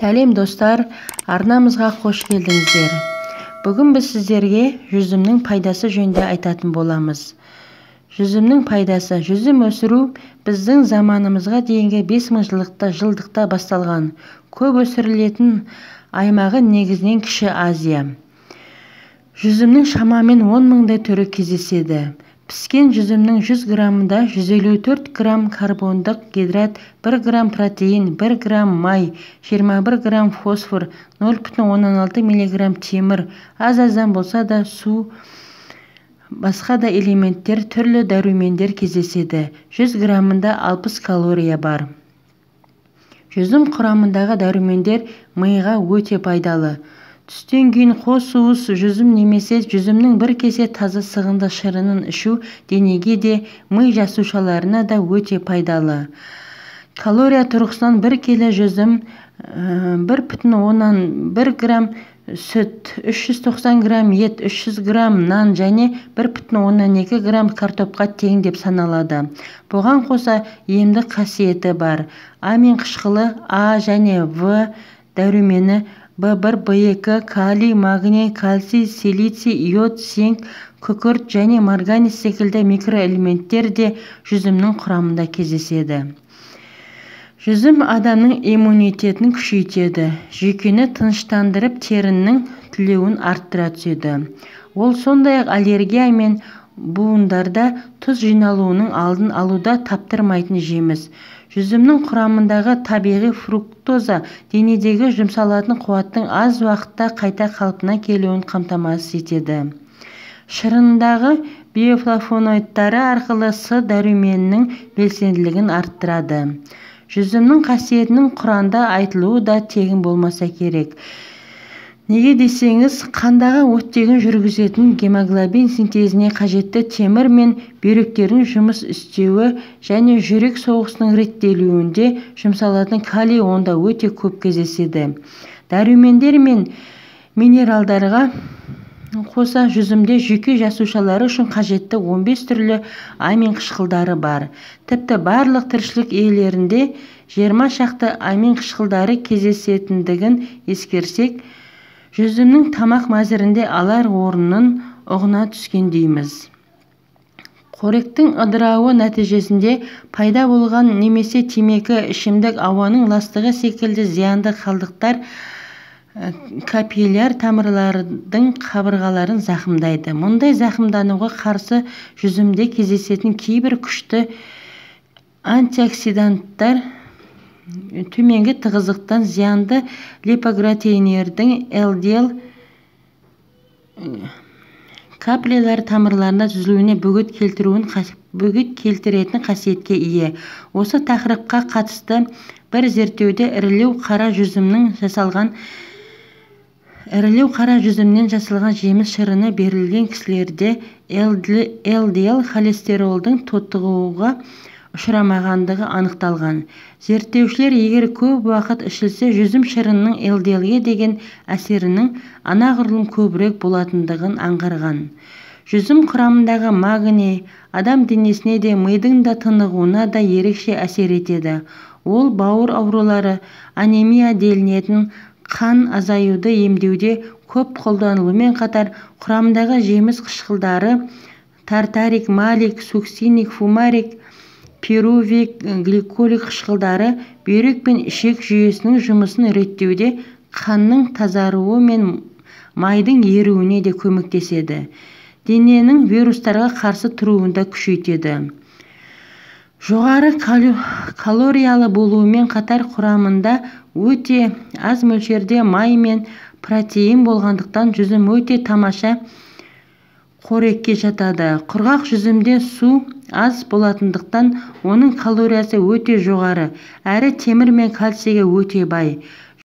Сәлем, достар! Арнамызға қош келдіңіздер. Бүгін біз сіздерге жүзімнің пайдасы жөнінде айтатын боламыз. Жүзімнің пайдасы. Жүзім өсіру біздің заманымызға дейінгі 5000 жылдықта басталған. Көп өсірілетін аймағы негізінен Кіші Азия. Жүзімнің шамамен 10 мыңдай түрі кездеседі. Піскен жүзімнің 100 граммында 154 грамм карбондық гидрат, 1 грамм протеин, 1 грамм май, 21 грамм фосфор, 0,16 миллиграмм темір, аз-аздан болса да су, басқа да элементтер, түрлі дәрумендер кездеседі. 100 граммында 60 калория бар. Жүзім құрамындағы дәрумендер миға өте пайдалы. Түстен кейін қос уыс жүзім немесе жүзімнің бір кесе таза сығынды шырынын ішу денеге де, ми жасушаларына да өте пайдалы. Калория тұрғысынан бір келі жүзім 1,1 грамм сүт, 390 грамм ет, 300 грамм нан және 1,2 грамм картопқа тең деп саналады. Бұған қоса емдік қасиеті бар. Амин қышқылы, А және В дәрумені, В1, В2, калий, магний, кальций, силиций, йод, цинк, күкірт және марганец секілді микроэлементтер де жүзімнің құрамында кездеседі. Жүзім адамның иммунитетін күшейтеді, жүйкені тыныштандырып, терінің түлеуін арттыра түседі. Ол сондай-ақ аллергия мен буындарда тұз жиналуының алдын алуда таптырмайтын жеміс. Жүзімнің құрамындағы табиғи фруктоза денедегі жұмсалатын қуаттың аз уақытта қайта қалпына келуін қамтамасыз етеді. Шырындағы биофлавоноидтары арқылы С дәруменінің белсенділігін арттырады. Жүзімнің қасиетінің Құранда айтылуы да тегін болмаса керек. Неге десеңіз, қандағы оттегін жүргізетін гемоглобин синтезіне қажетті темір мен бүйректердің жұмыс істеуі және жүрек соғысының реттелуінде жұмсалатын калий онда өте көп кездеседі. Дәрумендер мен минералдарға қоса жүзімде жүйке жасушалары үшін қажетті 15 түрлі амин қышқылдары бар. Тіпті барлық тіршілік иелерінде 20 шақты амин қышқылдары кездесетіндігін ескерсек, жүзімнің тамақ мәзірінде алар орнын ұғына түскендейміз. Қоректің ыдырауы нәтижесінде пайда болған немесе темекі, ішімдік, ауаның ластығы секілді зиянды қалдықтар капилляр тамырлардың қабырғаларын зақымдайды. Мұндай зақымдануға қарсы жүзімде кездесетін кейбір күшті антиоксиданттар төменгі тығыздықтан зиянды липопротеиндердің LDL капилляр тамырларында түзілуіне бөгет келтіретін қасиетке ие. Осы тақырыпқа қатысты бір зерттеуде ірілеу қара жүзімнен жасалған жеміс шырыны берілген кісілерде LDL холестеролдың тотығуға ұшырамағандығы анықталған. Зерттеушілер егер көп уақыт ішілсе, жүзім шырынының LDL-ге деген әсерінің анағұрлым көбірек болатындығын аңғарған. Жүзім құрамындағы магний адам денесіне де, мидың да тынығуына да ерекше әсер етеді. Ол бауыр аурулары, анемия делінетін қан азаюды емдеуде көп қолданылумен қатар құрамындағы жеміс қышқылдары тартарик, малик, сукциник, фумарик, пирувик, гликолик қышқылдары бүйрек пен ішек жүйесінің жұмысын реттеуде, қанның тазаруы мен майдың еруіне де көмектеседі. Дененің вирустарға қарсы тұруын да күшейтеді. Жоғары калориялы болуымен қатар құрамында өте аз мөлшерде май мен протеин болғандықтан жүзім өте тамаша қорекке жатады. Құрғақ жүзімде су аз болатындықтан оның калориясы өте жоғары, әрі темір мен кальцийге өте бай.